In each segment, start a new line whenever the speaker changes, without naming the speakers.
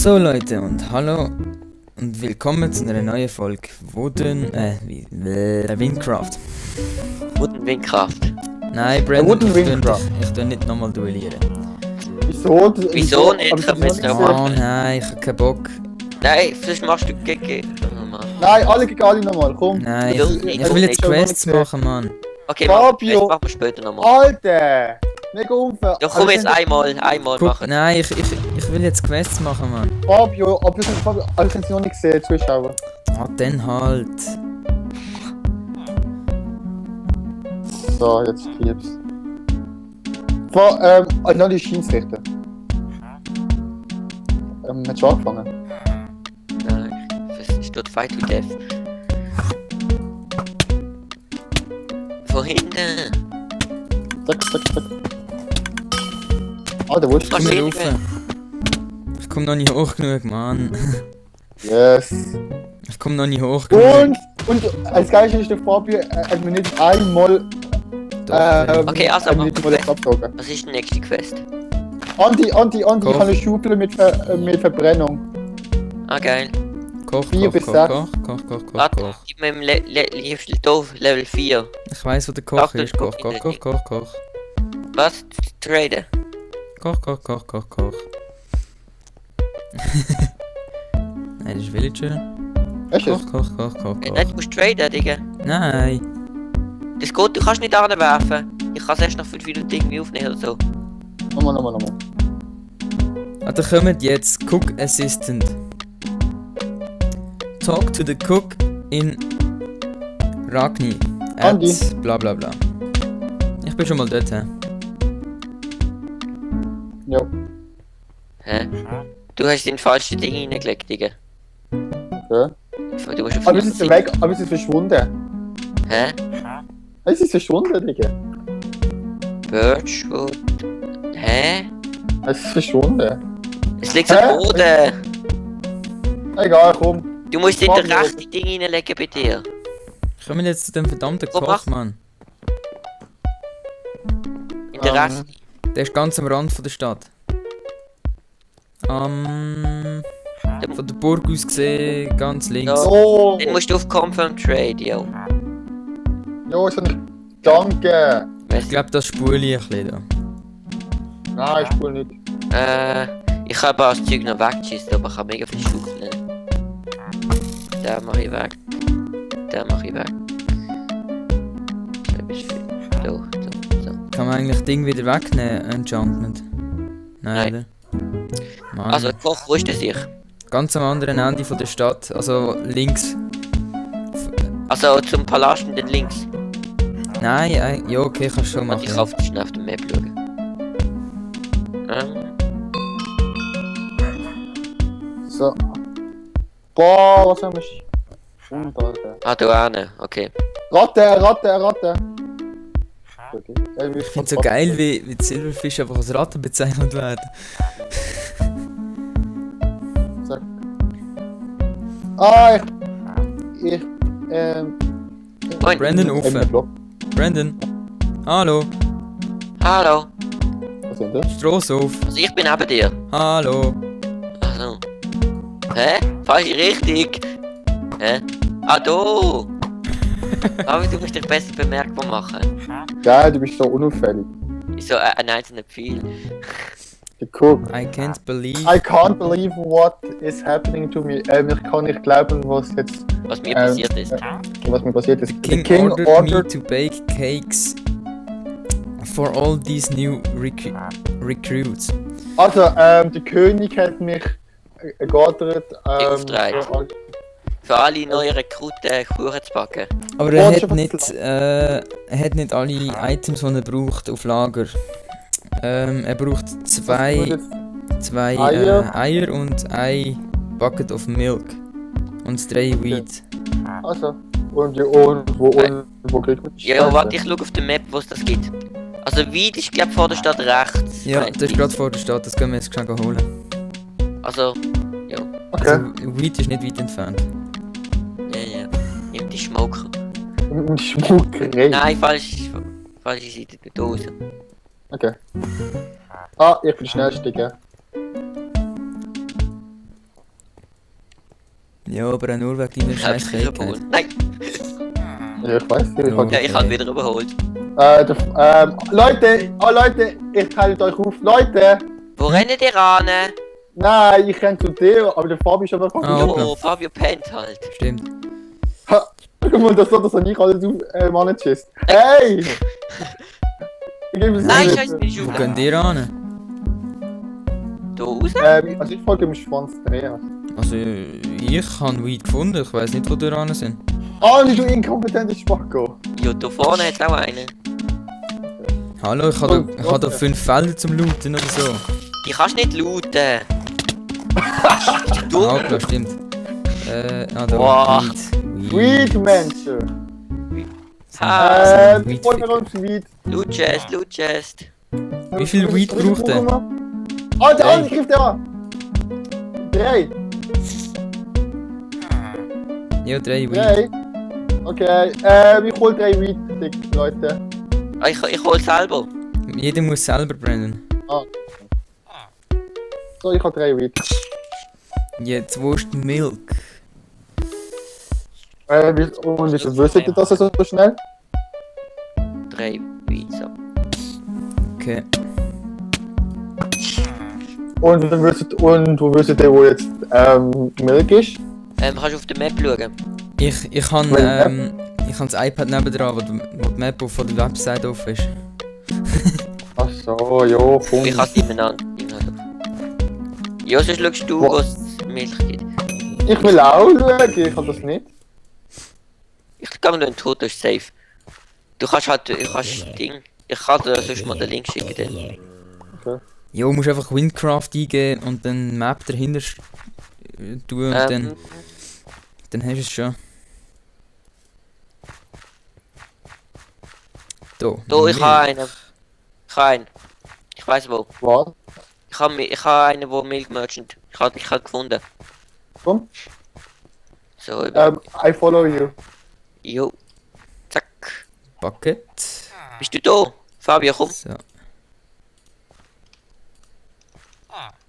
So Leute und hallo und willkommen zu einer neuen Folge Windcraft.
Windcraft.
Nein, Brandon,
Windcraft.
ich tu nicht nochmal duellieren.
Wieso nicht? Ich hab jetzt noch
Oh
mal.
nein, ich hab keinen Bock.
Nein, vielleicht machst du gegen.
Nein, alle gegen alle nochmal, komm.
Nein,
Ich
ich will jetzt
will
Quests
nicht
machen, Mann.
Okay,
Fabio.
machen wir später nochmal.
Alter! Mega unfair.
Doch komm jetzt einmal
Guck,
machen.
nein, ich will jetzt Quests machen, Mann.
Fabio, aber Fabio, alle können es noch nicht sehen, Zuschauer.
Ah, dann halt.
So, jetzt gibt's. Also die Schiedsrichter. Hat schon angefangen.
Nein, es steht Fight to Death. Von hinten.
Zack, zack, zack. Alter, wo ist
Was
Komm
sehen
hier rauf. Ich komm noch nicht hoch genug, Mann.
Yes.
Ich komm noch nicht hoch genug.
Und als Geilste ist der Fabio, hat mir nicht einmal.
Okay, also
hat
mach
mir nicht mal das abgezogen.
Was ist die nächste Quest?
Andi, ich
Koch.
habe eine Schublade mit Verbrennung.
Ah, geil.
Koch,
4 bis
koch,
6.
koch.
Warte, gib mir im liebsten doof Level 4.
Ich weiss, wo der Koch
Ach, der
ist. Koch.
Was? Traden?
Koch. Nein, das ist Villager.
Weißt du es?
Koch.
Nein, du musst traden, Digga.
Nein.
Das geht, du kannst nicht anwerfen. Ich kann es erst nach 5 Minuten irgendwie aufnehmen oder so.
Nochmal.
Also kommt jetzt Cook Assistant. Talk to the cook in Ragni.
Andi.
Bla bla bla. Ich bin schon mal dort. Hä?
Ja.
Hä? Du hast den falschen Ding reingelegt, Digga.
Okay.
Du musst auf
Aber es ist weg, aber es ist verschwunden.
Hä?
Es ist verschwunden, Digga.
Birchwood. Hä?
Es ist verschwunden.
Es liegt
Hä?
am Boden.
Egal, komm.
Du musst in
Fabio.
den rechten Ding reinlegen bei dir.
Kommen jetzt zu dem verdammten
Komm,
Koch,
mach.
Mann.
In den rechten.
Der ist ganz am Rand von der Stadt. Von der Burg aus gesehen, ganz links.
Ja.
Oh!
Den musst du auf Confirm Trade, yo.
Jo, ist nicht. Danke!
Ich glaube, das spule ich ein bisschen da.
Nein, ich spiele nicht.
Ich kann aber das Zeug noch wegschießen, aber ich habe mega viel Schaufeln. Den mache ich weg. Den mache ich weg. So.
Kann man eigentlich Ding wieder wegnehmen, Enchantment? Nein, oder? Mann.
Also, Koch, wo ist der sich?
Ganz am anderen Ende von der Stadt, also links.
Also, zum Palast und dann links.
Nein, ja okay, kannst du schon
Und
machen.
ich kann schnell auf den Map schauen.
So. Boah, was haben wir? Alter.
Ah, da hinten, okay.
Ratte! Okay.
Ich finde so geil, wie die Silberfische einfach als Ratten bezeichnet werden.
Zack. Ah,
Moin.
Brandon offen. Brandon. Hallo.
Hallo.
Was sind das?
Strasse auf.
Also, ich bin neben dir.
Hallo.
Also. Hä? Falsche Richtung. Hä? Ah, da. Aber du musst dich besser bemerkbar machen.
Geil, du bist so unauffällig.
So ein einzelner Pfeil.
Guck.
I can't believe.
I can't believe what is happening to me. Ich kann nicht glauben, was jetzt,
Was mir passiert ist.
was mir passiert ist.
The King ordered me to bake cakes for all these new recruits.
Also, der König hat mich geordert,
Auftrag. Für alle neuen Rekruten Kuchen zu backen.
Aber
Oh,
er
das
hat
ist
nicht alle Items, die er braucht, auf Lager. Er braucht zwei Eier und ein Bucket of Milk. Und 3 Wheat.
Also, und wo kriegt man die
Ja,
Scheiße?
warte, ich schaue auf der Map, wo es das gibt. Also weit ist glaube vor der Stadt rechts.
Ja,
meinte
das ist
ich.
gerade vor der Stadt, das können wir jetzt schnell holen.
Also, ja.
Okay.
Also, Wheat ist nicht weit entfernt.
Ja. Nimm die Smoker.
Und Schmuckerei.
Nein, falsche Seite der Dose.
Okay. Ah, ich bin schnellste, gell?
Ja, aber auch nur wegen deiner
Ich hab
scheiß
dich überholt.
Fähigkeit.
Nein,
Ja, ich weiß nicht.
Ja.
ja, ich hab wieder überholt.
Leute, ich teile euch auf. Leute!
Wo rennen die ran?
Nein, ich renne zu dir, aber der Fabi ist aber
Ah,
Fabi.
hoppla.
Jo, Fabio pennt halt.
Stimmt.
Guck mal, das habe ich alles managed. Hey! Ich gebe es
Nein,
nicht.
scheiße, bin ich
Wo
schon.
gehen die ran?
Da raus?
Also ich folge dem Schwanz Andreas.
Also, ich habe Weed gefunden, ich weiß nicht, wo die ran sind.
Du inkompetentes Spacko.
Ja, da vorne hat's auch einen.
Hallo, ich habe da 5 Felder zum Looten oder so.
Die kannst nicht looten. Bist du
Ah,
dumm?
klar, stimmt. Da,
Boah.
Weed, Menschen.
Ha,
Ich folge uns Weed.
Loot Chest.
Wie viel Weed braucht der?
Der andere trifft er an. 3.
Ja, 3 Weed.
3. Okay, ich hol 3 Weed, Leute.
Ah, ich hol selber.
Jeder muss selber brennen.
So, ich habe 3 Weed.
Jetzt, wo ist die Milk?
Und wieso wisst ihr das so schnell?
3 Pizza.
Okay.
Und wo wisst ihr, wo jetzt Milk ist?
Kannst du auf der Map schauen?
Ich habe das iPad nebendran, wo die Map von der Website offen ist.
Ach so, ja, komm.
Ich hab's nebeneinander. Ja, sonst schaust du, wo es Milch gibt.
Ich will auch schauen, ich kann das nicht.
Ich gehe nur in den Tod, das ist safe. Du kannst halt, ich kann dir sonst mal den Link schicken. Dann.
Jo, musst einfach Windcraft eingeben und dann Map dahinter tun und dann hast du es schon.
Da, ich habe einen. Ich weiß wo.
Was?
Ich habe einen, wo Milk Merchant. Ich habe gefunden.
Komm.
So,
I follow you.
jo. Zack.
Bucket.
Bist du da? Fabio, komm.
So.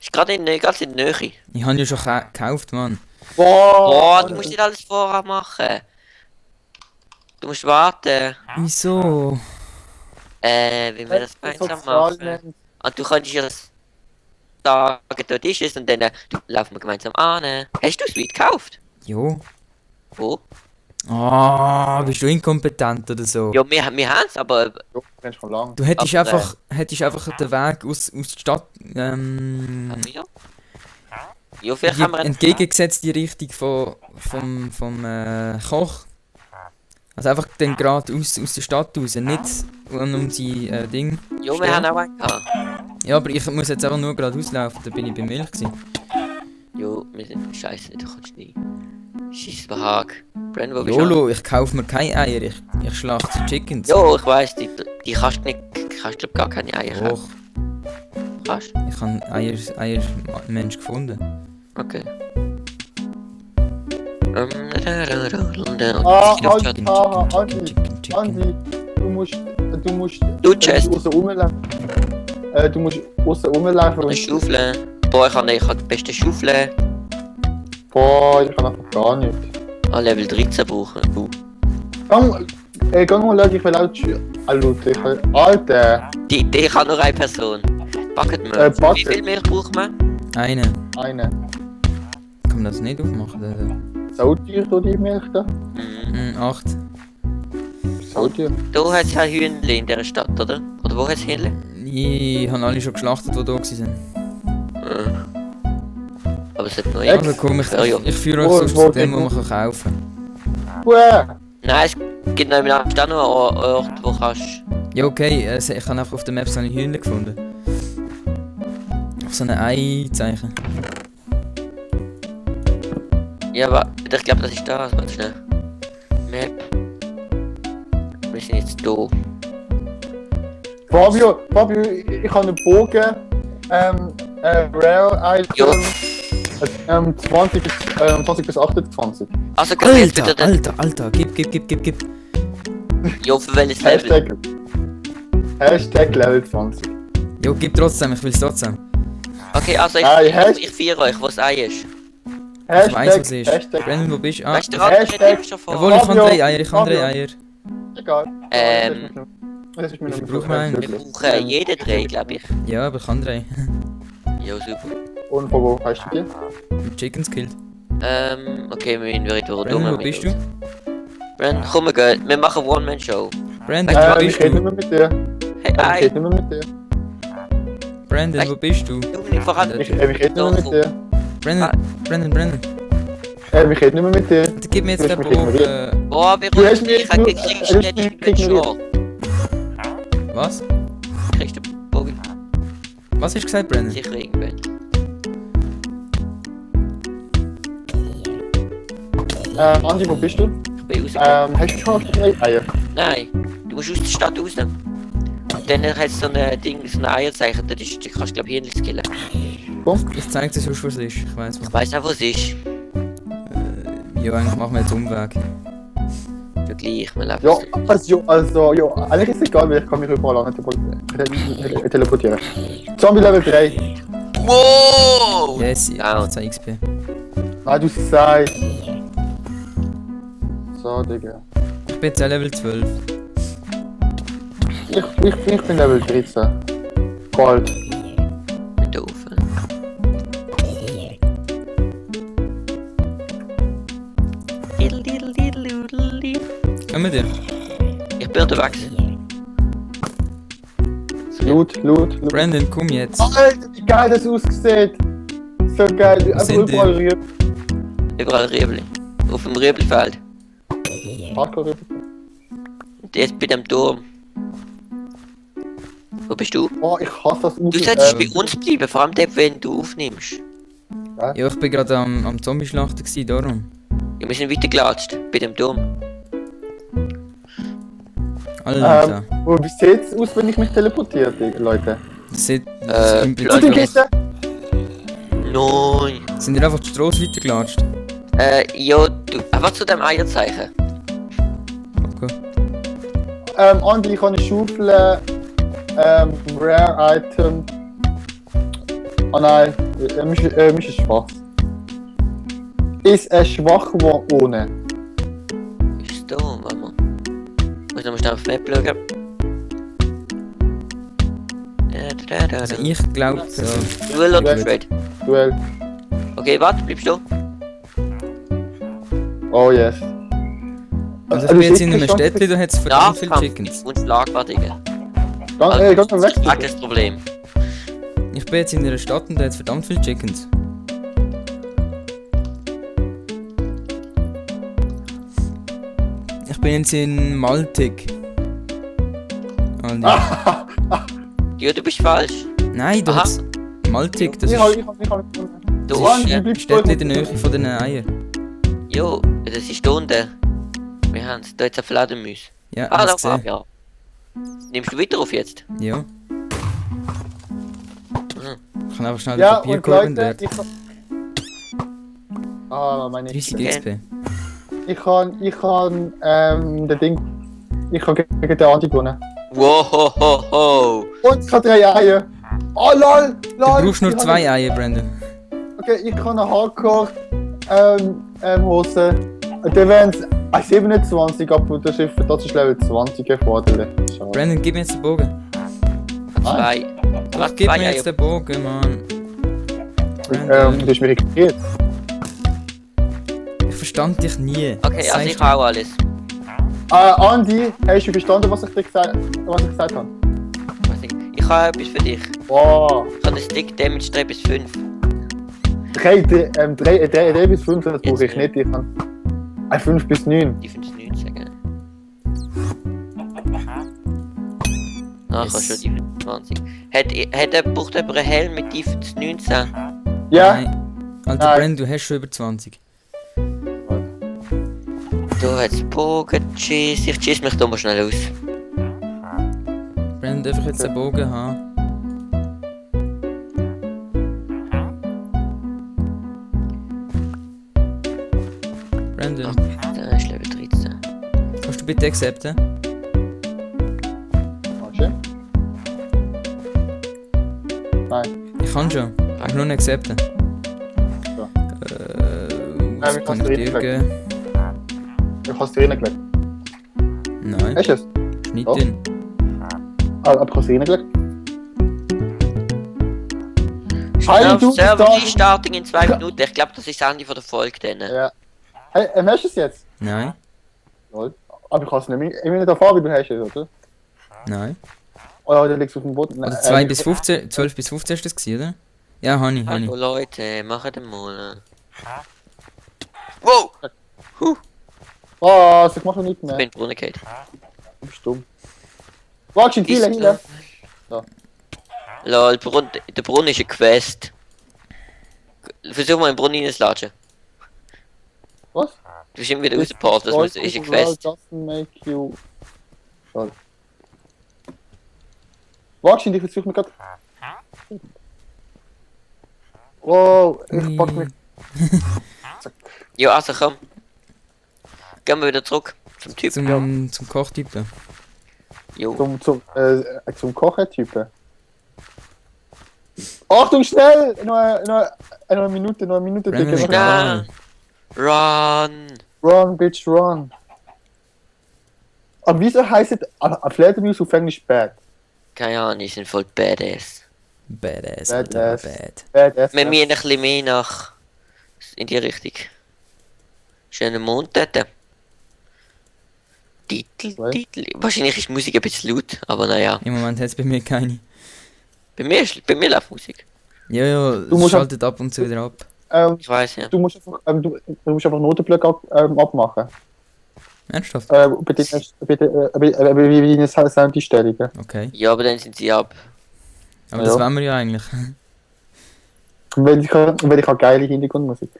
Ist gerade ganz in der Nähe.
Ich habe ja schon gekauft, Mann.
Boah, du musst nicht alles vorher machen. Du musst warten.
Wieso?
Wie wir das gemeinsam machen. Und du könntest ja sagen, dort ist es und dann laufen wir gemeinsam an. Hast du es weit gekauft?
Jo.
Wo?
Ah, bist du inkompetent oder so?
Ja, wir haben es, aber
Du kennst schon lange.
Du hättest
Aber,
einfach den Weg aus der Stadt
ja. Ja, vielleicht haben wir einen.
entgegengesetzt die Richtung vom Koch. Also einfach dann gerade aus der Stadt raus, nicht um unsere Ding.
Ja, wir haben auch einen gehabt.
Ja, aber ich muss jetzt einfach nur gerade auslaufen, da bin ich bei Milch gewesen.
Ja, wir sind scheiße, du kannst nicht. Scheiß Behag. Brenn, wo bist du?
Jolo, ich kaufe mir keine Eier, ich schlachte Chickens.
Ja, ich weiss, die kannst du nicht. Kannst du gar keine Eier
Doch,
kaufen. Kannst
ich habe Eiermensch gefunden.
Okay.
Andi, du musst
Du, Chest.
außen rumlaufen. Du musst außen rumlaufen.
Eine Schaufel. Boah, ich habe die beste Schaufel.
Boah, ich kann einfach gar nicht.
Level 13 brauchen.
Geh mal schauen, ich will auch Alter,
Die kann nur eine Person. Bucket Milk.
Bucket.
Wie viel Milch braucht man?
Eine.
eine.
Kann man das nicht aufmachen?
So teuer die Milch da?
Mhm.
8.
So teuer.
Da hat es ein Hühnchen in dieser Stadt, oder? Oder wo hat es Hühnchen?
Ich habe alle schon geschlachtet, die da waren.
Aber es hat noch
Also komm, ich führe euch sonst zu dem, wo man kaufen kann.
Uah.
Nein, es gibt noch auch noch einen Ort, wo kannst.
Ja, okay, ich habe einfach auf der Map so eine Hühnchen gefunden. Auf so ein Ei-Zeichen.
Ja, aber ich glaube, das ist das. Warte schnell. Map. Wir sind jetzt da.
Fabio, ich habe einen Bogen. Rare Item. 20 bis 28.
Also, gehen wir jetzt wieder
Alter, gib.
Ja, für welches Level?
Hashtag Level 20.
Jo, gib trotzdem, ich will es trotzdem.
Okay, also
Hey,
ich führe euch, wo das Ei ist.
Ich weiss, was ist.
Hashtag.
Brandon, wo bist du? Ah,
Weißt du,
Hashtag-
ich schon
jawohl,
vor.
ich habe 3 Eier, ich habe 3 Eier.
Egal. Das ist mir
Ich
noch
brauche noch einen.
Wir brauchen jeden 3, glaube ich.
Ja, aber ich kann 3.
Ja, super.
Und von wo hast du die?
Chickens killed.
Okay, wir müssen wieder
Brandon, wo bist du?
Brandon, komm, wir gehen. Wir machen One-Man-Show.
Brandon, wo
Ich
bist
rede nicht
du?
mehr mit dir.
Hey,
Ich
Ei,
rede nicht mehr mit dir.
Brandon, wo bist du?
du nicht voran.
Ich rede nicht mehr mit dir.
Brandon.
Ich rede nicht mehr mit dir.
Gib mir jetzt
Du
den
hast mich
Bogen.
Boah, wir
Du hast
rufen
mich
dich,
nur-
du kriegst ständig schon.
Was?
Kriegst du Bogen?
Was hast du gesagt, Brandon?
Sicher irgendwann.
Andi, wo bist du?
Ich bin rausgegangen.
Hast du schon 3 Eier?
Nein, du musst aus der Stadt raus. Und dann hat es so ein Ding, so ein Eierzeichen, da kannst du, glaube ich, Hirnlis killen.
Ich zeig dir sonst, was es ist. Ich weiss
Ich
was.
weiss auch, was es ist.
Ja, eigentlich machen wir jetzt Umweg.
Ja, gleich, wir leben
Ja, eigentlich ist es egal, weil ich kann mich überall an teleportieren. Zombie Level 3.
Wow!
Yes,
Ja.
18 XP.
Nein, du sagst. So, Digga.
Ich bin jetzt auch Level 12.
Ich bin Level 13. Gold.
Mit der Ofen.
Komm mit dir.
Ich bin unterwegs.
Loot.
Brandon, komm jetzt.
Alter, wie geil das aussieht. So geil.
Was
Also
sind
überall Rieb.
Überall Riebli. Auf dem Riebelfeld.
Hardcore Rieb.
Und jetzt bei dem Turm. Wo bist du?
Oh, ich hasse das
Du solltest bei uns bleiben, vor allem dort, wenn du aufnimmst.
Ja, ich bin gerade am Zombie-Schlachten gewesen, darum.
Ja, wir sind weitergelatscht, bei dem Turm.
Alter.
Wie sieht's aus, wenn ich mich teleportiere, Digga, Leute?
Das sieht
Leute.
Und die Kiste?
Nein.
Sind ihr einfach die Straße weitergelatscht?
Ja, du, einfach zu dem Eierzeichen.
Okay.
Andi, ich habe eine Schaufel, Rare Item. Oh nein, mich ist schwach. Ist ein Schwachwurm ohne.
Ist da, warte mal. Muss noch mal schnell auf die Map schauen.
Also ich glaube,
Duel oder Trade?
Duell.
Okay, warte, bleibst du?
Oh yes.
also ich bin jetzt in einem Städtchen, da hat es verdammt viele Chickens.
Und Schlagwartige.
Geh mal weg.
Das ist das Problem.
Ich bin jetzt in einer Stadt und da hat es verdammt viele Chickens. Ich bin jetzt in Maltik. Andi.
Ja, du bist falsch.
Nein, du
Aha.
hast Maltik, das
Ich
ist
habe
Du
Das
bist,
bleib
Städtchen in der Nähe von den Eiern.
jo, das ist da unten. Wir haben es da jetzt auf Fledermaus.
Ja,
Ah, da
hast du
war
gesehen?
ja. Nimmst du weiter auf jetzt?
Ja. Ich kann einfach schnell
Ja,
den
und
Papierkorb
Leute,
entwerten.
meine
30
Okay.
XP.
ich kann, den Ding, ich kann gegen den Andi gewonnen.
Wow, ho, ho, ho.
Und ich habe 3 Eier. Oh lol,
Du
lol.
brauchst nur
Ich habe-
2 Eier, Brandon.
Okay, ich kann eine Hardcore, Hose. Dann wären es 27, aber das ist Level 20 erforderlich. Schade.
Brandon, gib mir jetzt den Bogen.
Zwei. Du hast
Gib
zwei
mir
Eier.
jetzt den Bogen, Mann. Brandon,
Du hast mich registriert.
ich verstand dich nie.
Okay,
Was
also
sagst
ich
du?
hau alles.
Andi, hast du verstanden, was ich gesagt habe?
Weiß nicht. Ich habe etwas für dich.
Wow.
Ich habe einen Stick Damage 3 bis 5.
3 bis 5, das brauche ich nicht. Ich kann 5 bis 9.
Die 5 9 sagen. Ah, ich habe
Yes.
schon die 25. Braucht jemand einen Helm mit die 19?
Ja?
Nein. Alter,
Nein.
Brandon, du hast schon über 20.
Da hat es Bogen, Cheese. Ich cheese mich da mal schnell aus.
Brandon, darf ich jetzt den Bogen haben? Brandon,
Da ist Level 13.
kannst du bitte accepten?
Okay. Nein.
Ich kann schon. Ich muss nur nicht accepten.
So.
Das kann ich dir geben.
Ich habe es dir reingelegt.
Nein,
Hast du es?
ist nicht
Doch.
drin.
Aber ich habe es reingelegt.
Schnell
du
auf Server
starten.
Restarting in 2 Minuten. Ich glaube, das ist das Ende von der Folge dann.
Ja. Hey, hast du es jetzt?
Nein,
Lol. Aber ich kann es nicht mehr. Ich will nicht erfahren, wie du hast es, oder?
nein.
Oh ja, der liegt auf dem Boden.
Oder 2 bis 15, 12 bis 15 ist das gewesen, oder? Ja, habe ich.
Hallo Leute, machen den mal. Wow!
Was? Ich mache nichts
Ich
mehr.
bin in den Brunnen gefallen.
Du bist dumm. Warte, in viele hinten.
Lol, der Brunnen ist eine Quest. Versuch mal in den Brunnen reinzulatschen.
Was?
Du bist immer wieder rausgepasst, das ist eine Quest.
Doesn't make you... Sorry. Warte, ich versuche mir gerade... Wow, ich pack mich...
Ja, also komm. Gehen wir wieder zurück zum Typ.
Zum Kochtyp da.
Jo.
Zum Kochen-Typen. Achtung, schnell! Noch eine Minute,
Brennen wir
Digga.
egal.
Run!
Run, bitch, run. Aber wieso heisst es Fledermaus auf Englisch bad?
Keine Ahnung, die sind voll badass.
Badass,
Badass.
oder bad.
Badass.
Wir müssen ein bisschen mehr nach... in die Richtung. Schöner Mond dort. Titel. Wahrscheinlich ist die Musik ein bisschen laut, aber naja.
Im Moment hat es bei mir keine.
Bei mir läuft Musik.
Ja,
Du musst
schaltet ab und zu wieder ab.
Ich weiß ja.
Du musst einfach Notenblöcke abmachen.
Ernsthaft?
Bei deinen Soundeinstellungen.
Okay.
Ja, aber dann sind sie ab.
Aber
Ja.
das wollen wir ja eigentlich.
Weil ich habe geile Hintergrundmusik.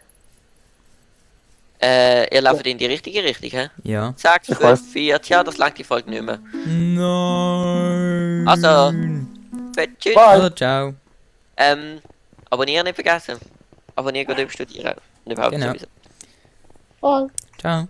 Ihr lauft in die richtige Richtung, hä?
Ja.
6,
Ich weiß.
5, 4, tja, das langt die Folge nicht mehr.
Nein.
Also. Tschüss.
Bye.
Also, ciao.
Abonnieren nicht vergessen. Abonnieren geht über studieren. Und überhaupt
Genau.
sowieso.
Bye.
Ciao.